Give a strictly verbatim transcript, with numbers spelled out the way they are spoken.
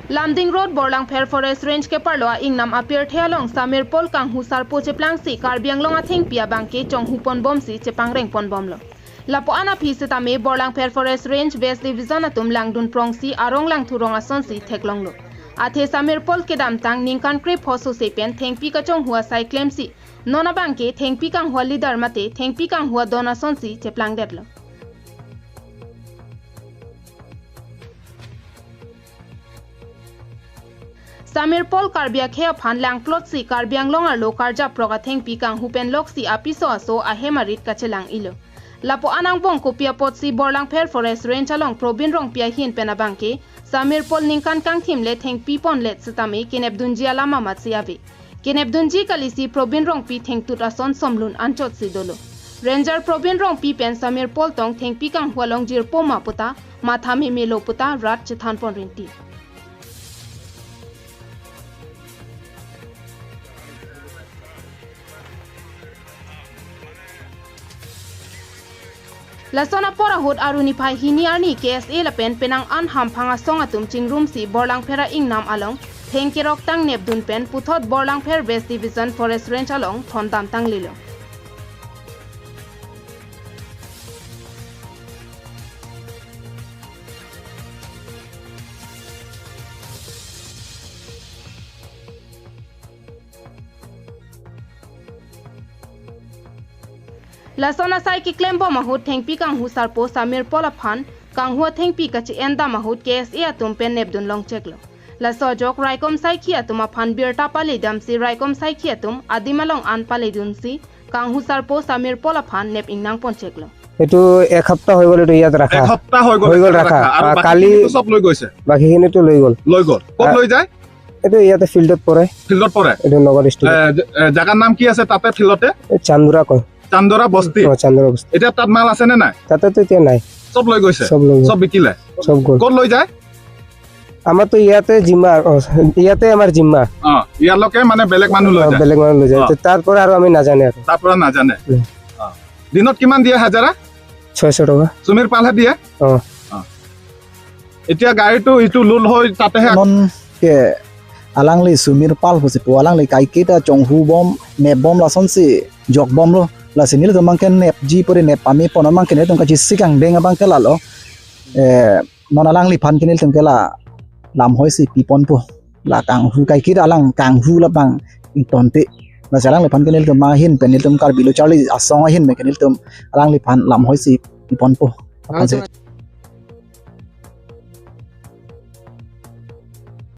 Lumding Road, Borlangpher Forest Range keparlo a-ingnam apirthe along Samirpol kanghu sarpo cheplangsi Karbi Anglong athengpi abangke chonghu ponbomsi chepangreng ponbomlo. Lapu an aphi setame Borlangpher Forest Range West Division atum langdun prongsi arong langthu rong asonsi theklonglo. Athe Samirpol kedamtang ningkan krepho sose pen thengpi kachonghu asai klemsi non abangke thengpi kanghu a-leader mate thengpi kanghu adon asonsi cheplangdetlo. Samirpol Karbi akhei aphan langplotsi Karbi Anglong arlo karjaprok athengpi kanghu pen loksi apiso aso ahem arit kachelang-ilo. Lapu an angbong kopi apotsi Borlangpher Forest Range along Probin Rongpi ahin pen abangke Samirpol ningkan kangthim le thengpi ponlet setame kenepdunji alam amatsi ave. Kenepdunji kalisi Probin Rongpi thengtut ason somlun anchotsi dolo. Ranger Probin Rongpi pen Samirpol tong thengpi kanghu along jirpo ma puta, matha memelo puta rat chethan pon rinti. Lason apor ahut Aru niphai hini arni K S A lapen penang an hamphang asong atum chingrumsi Borlangpher a-ingnam along theng keroktang nepdun pen puthot Borlangpher West Division Forest Range along thondam tanglilo. Lason asai keklembom ahut thengpi kanghu sarpo Samirpol aphan kanghu athengpi kachi-endam ahut K S A atum pen nepdun longcheklo. Laso ajok raikom saikhi atum aphan birta paledamsi raikom saikhi atum adim along an paledunsi kanghu sarpo Samirpol aphan nep ingnang poncheklo. এইটো এক সপ্তাহ হৈ গ'ল, এইটো ইয়াত ৰাখা। এক সপ্তাহ হৈ গ'ল, হৈ গ'ল ৰাখা। ৰাখা। আৰু আ, বাকীখিনিতো কালি চব লৈ গৈছে? বাকীখিনিতো লৈ গ'ল। লৈ গ'ল। ক'ত আ, লৈ যায়? এইটো ইয়াতে ফিল্ডত পৰে। ফিল্ডত পৰে? এইটো নগাঁও ডিষ্ট্ৰিক্ট। এ, জ-, এ, জাগাৰ নাম কি আছে তাতে ফিল্ডতে? এই চান্দুৰা কয়। চান্দুৰা বস্তি? অ, চান্দুৰা বস্তি। এতিয়া তাত মাল আছে নে নাই? তাতেতো এতিয়া নাই। চব লৈ গৈছে? চব লৈ গ'ল। চব বিকিলে? চব গ'ল। ক'ত লৈ যায়? আমাৰতো ইয়াতে জিম্মা, অ, ইয়াতে আমাৰ জিম্মা। অ, ইয়ালৈকে মানে বেলেগ মানুহ লৈ অ, যায়? বেলেগ মানুহ লৈ যায়। অ। তে তাৰ পৰা আৰু আমি নাজানে আৰু। তাৰ পৰা নাজানে? উম। অ। দিনত কিমান দিয়ে হাজিৰা? ছয়শ টকা। চুমিৰ পালহে দিয়ে? অ। অ। এতিয়া গাড়ীটো ইটো লোড হৈ তাতেহে non ke alangli Sumir Pal pusi pu alangli kaiketa chonghubom, nepbom lasonsi jokbomlo. Lasi nelitum abangke nepji pore nep pame pon abangke nelitum kachisi kangdeng abangke lalo. Eh, non alangliphan ke nelitum ke la lamhoisi piponpo. La kanghu kaiketa alang kanghu labang ingtonte. Lasi alangliphan ke nelitum ahin pen nelitum Karbi Lo Charli Asong ahin pen ke nelitum alangliphan lamhoisi piponpo. Aphan se.